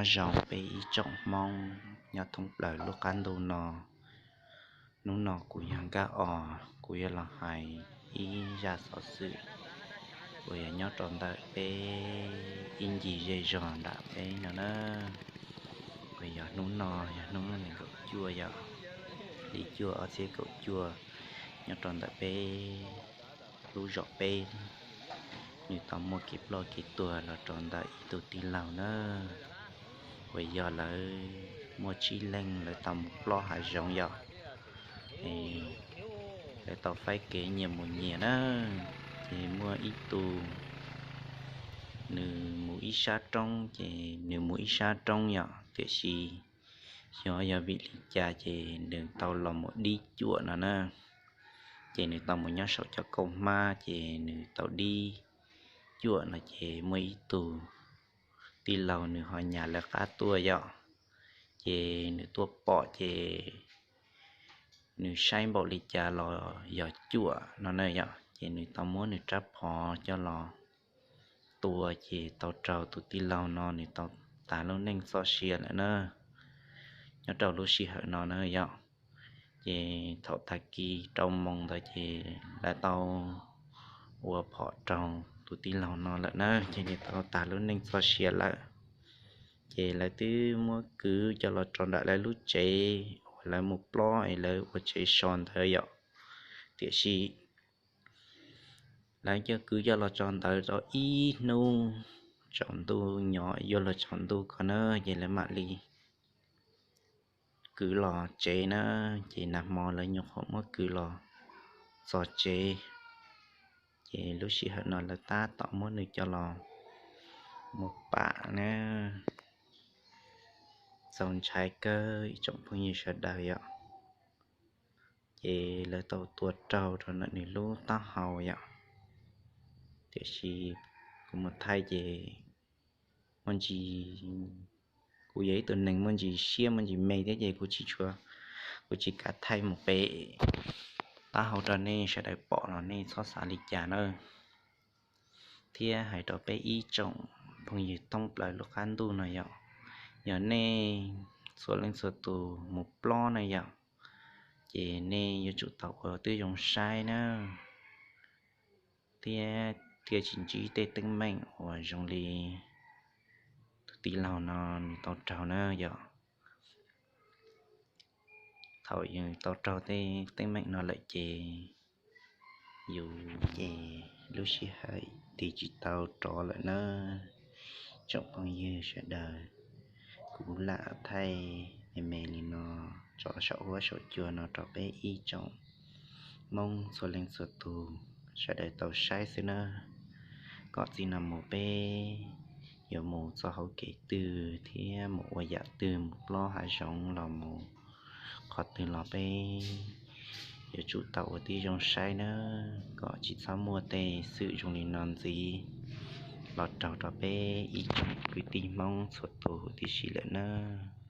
Nyob zoo peb ib tsoom Hmoob nyob thoob plaws lub qab ntuj no. Hnub no kuv yog Nkaj Os, kuv yuav los hais ib zaj xov xwm uas yog nyob rau ntawm peb ib ncig zej zog nram peb no na. Uas yog hnub no yog hnub nees nkaum cuaj yom, hli cuaj ob txhiab kaum cuaj, nyob rau ntawm peb lub zos peb, nws tau muaj kev ploj kev tuag los rau ntawm ib tug tij laug na. Uas yog lawv muaj tsib leeg lawv tau mus plob hav zoov yom, lawv tau faib kev nyias mus nyias na. Ces muaj ib tug nws mus ib sab roob, ces nws mus ib sab roob yom, tiam sis xyov yog vim li cas ces nws tau los mus dib cuam no na. Ces nws tau mus nyob saum cov kaum hmab ces nws tau dib cuam no ces muaj ib tug tij laug nws ho nyas lawv qab tuaj yom. Ces nws tuaj pom ces nws saib npaum li cas los yog cuam no na yom, ces nws tau muab nws rab phom coj los tua ces tau raug tus tij laug no nws tau tas lub neej txoj sia lawm na. Nyob rau lub sij hawm no na yom, ces thaum tag kis rau moos ntawd ces lawv tau ua phom raug tus tij laug no lawm na, ces nws tau tas lub neej txoj sia lawm. Ces lawv twb muab kwv coj los rau nram lawv lub tsev uas lawv mus plob es lawv ua tsev so ntawd yom, tiam sis lawv coj kwv coj los tso ntawd rau ib hnub tsaus ntuj, nyob yuav luag tsaus ntuj ko na, ces lawv mam li kwv los tsev na. Ces nag hmo lawv nyuam qhuav muab kwv los txog tsev, ces lub sij hawm no lawv tab tom muab nws coj los mus pam na. Txaus ntshai kawg ib tsoom phooj ywg sawv daws yom. Ces lawv tau tua raug rau ntawm nws lub taub hau yom, tiam sis kuv mus thaij ces muaj ntsis, kuv yog ib tug neeg muaj ntsis siab muaj ntsis me thiab ces kuv tsis tshua, kuv tsis kam thaij mus pem taub hau rau nej sawv daws pom los nej txhob xav li cas na. Thiab hais rau peb ib tsoom phooj ywg thoob plaws lub qab ntuj no yom, yog nej txhua leej txhua tus mus plob na yom, ces nej yuav tsum tau ua tib zoo saib na, thiab thiaj tsis ntsib tej teeb meem uas zoo li tus tij laug no nws tau raug na yom. Thaum yus tau raug tej teeb meem no lawm ces yus ces lub sij hawm tig tsis tau rov lawm na. Tsoom phooj ywg sawv daws, kuv lam thaij me me li no tso saum huab saum cua no rau peb ib tsoom Hmoob txhua leej txhua tus sawv daws tau saib xwb na, kom txij no mus peb yuav mus txoj hauv kev twg thiab mus ua yam twg, mus plob hav zoov los mus qhov twg los peb yuav tsum tau ua tib zoo saib nawb, kom tsis txhob muaj tej xwm zoo li no ntxiv los raug rau peb ib tsoom kwv tij Hmoob txhua tus huv tib si lawm nawb.